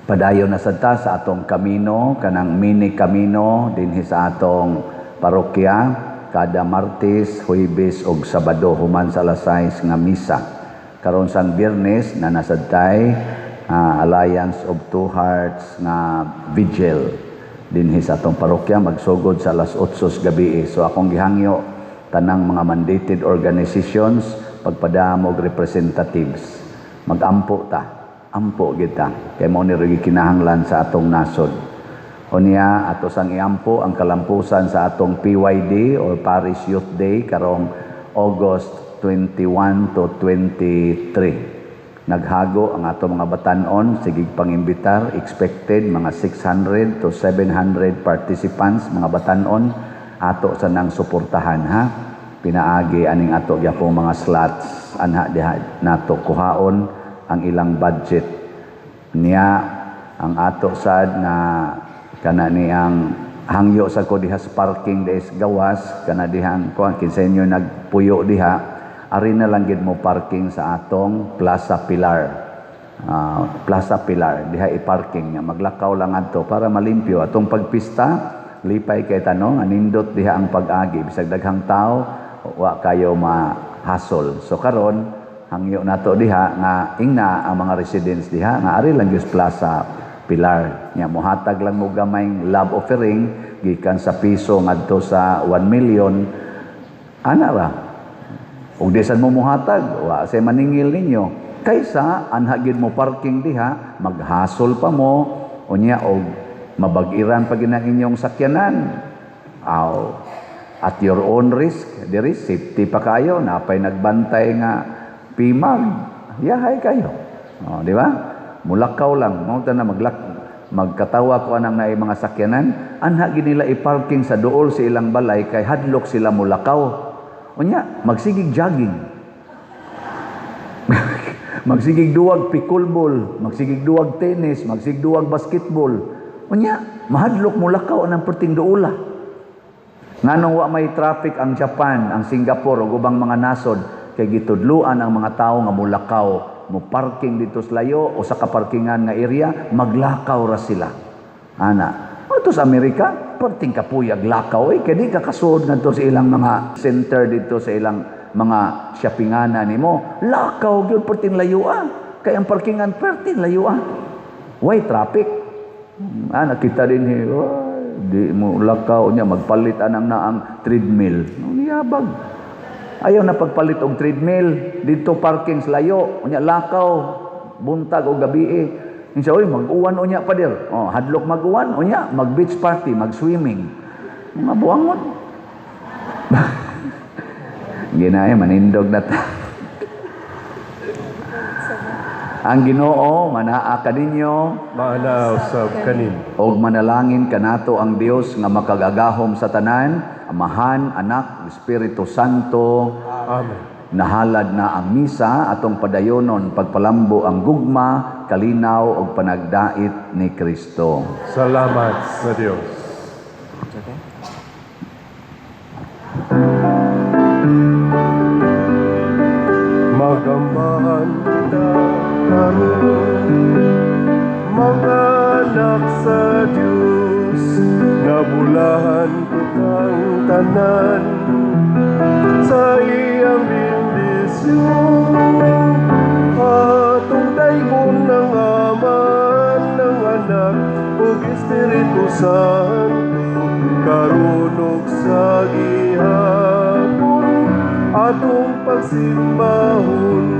A: padayon na sad ta sa atong kamino, kanang mini kamino dinhi sa atong parokya kada Martes, Huwebes ug Sabado human sa alas 6 nga misa. Karon sang Biyernes na nasadtay Alliance of Two Hearts nga vigil dinhi sa atong parokya, magsugod sa alas 8 sa gabi. So akong gihangyo tanang mga mandated organizations pagpadamo og representatives. Magampo ta. Ampo kita kay mao ni kinahanglan sa atong nasod. Unya, ato sang iampo ang kalampusan sa atong PYD or Parish Youth Day karong August 21 to 23. Naghago ang ato mga batanon, sige pangimbitar, expected mga 600 to 700 participants, mga batanon, ato sa nang suportahan ha. Pinaagi aning ato gyapong mga slots anha diha nato kuhaon ang ilang budget. Niya ang ato sad nga kana niyang hangyo sa ko diha sa parking des gawas kana dihang kuan, kinsa inyo nagpuyo diha, ari na lang gid mo parking sa atong Plaza Pilar. Plaza Pilar diha i-parking niya, maglakaw lang adto para malimpyo atong pagpista. Lipay kay tanong anindot diha ang pag-agi, bisag daghang tao wa kayo mahasol. So karon hangyo nato diha nga ingna ang mga residents diha nga ari lang gyud Plaza Pilar nya, mohatag lang mo gamayng love offering gikan sa piso ngadto sa 1 million, ana ra. Ug di sad mo mohatag, wa say maningil ninyo, kaysa anha gid mo parking diha, maghasol pa mo unya og mabag-iran pa gid ang inyong sakyanan. Aw, at your own risk diri, safety pa kayo, napay nagbantay nga pimag, yahay kayo. Oh, di ba? Mulakaw lang, mao ta na magkatawa ko anang naay mga sakyanan, anha gid nila i-parking sa duol sa ilang balay kay hadlok sila mulakaw. Unya, magsigig jogging. Magsigig duwag pickleball, magsigig duwag tennis, magsigig duwag basketball. Unya, mahadlok mulakaw anang perting duola. Nganong wa may traffic ang Japan, ang Singapore ug ubang mga nasod? Kay gitudluan ang mga tawo nga mulakaw, mo parking dito sa layo o sa kaparkingan nga area, maglakaw ra sila. Ana. Ato sa Amerika, perting kapuyag lakaw eh, kay di ka kasuod ngadto sa ilang mga center dito sa ilang mga shoppingana nimo. Lakaw gyud perting layo ah. Kay ang parkingan perting layo ah. Way traffic. Ah, nakita din eh, oh, di mo lakaw niya, magpalit anang naang treadmill. Niyabag. Ayaw na pagpalit og treadmill dito, parking sa layo, unya lakaw buntag o gabi eh. Insa oy mag-uwan unya pa dir. Oh, hadlok mag-uwan unya mag beach party, mag-swimming. Mga buangon. Ginay manindog na ta. Ang Ginoo manaa kaninyo.
B: Maana usab kanin.
A: Og manalangin kanato ang Dios nga makagagahom sa tanan, Amahan, Anak, Espiritu Santo.
B: Amen.
A: Nahalad na ang misa, atong padayonon pagpalambo ang gugma. kalinaw ug panagdait ni Kristo.
B: Salamat sa Dios. Magambahan kita karon, mga anak sa Dios, nabulahan kitang tanan sa iyang bendisyon. Atong daygon ng Ama, ng Anak, ug Espiritu Santo, karon ug sa gihapon, atong pagsimbahon.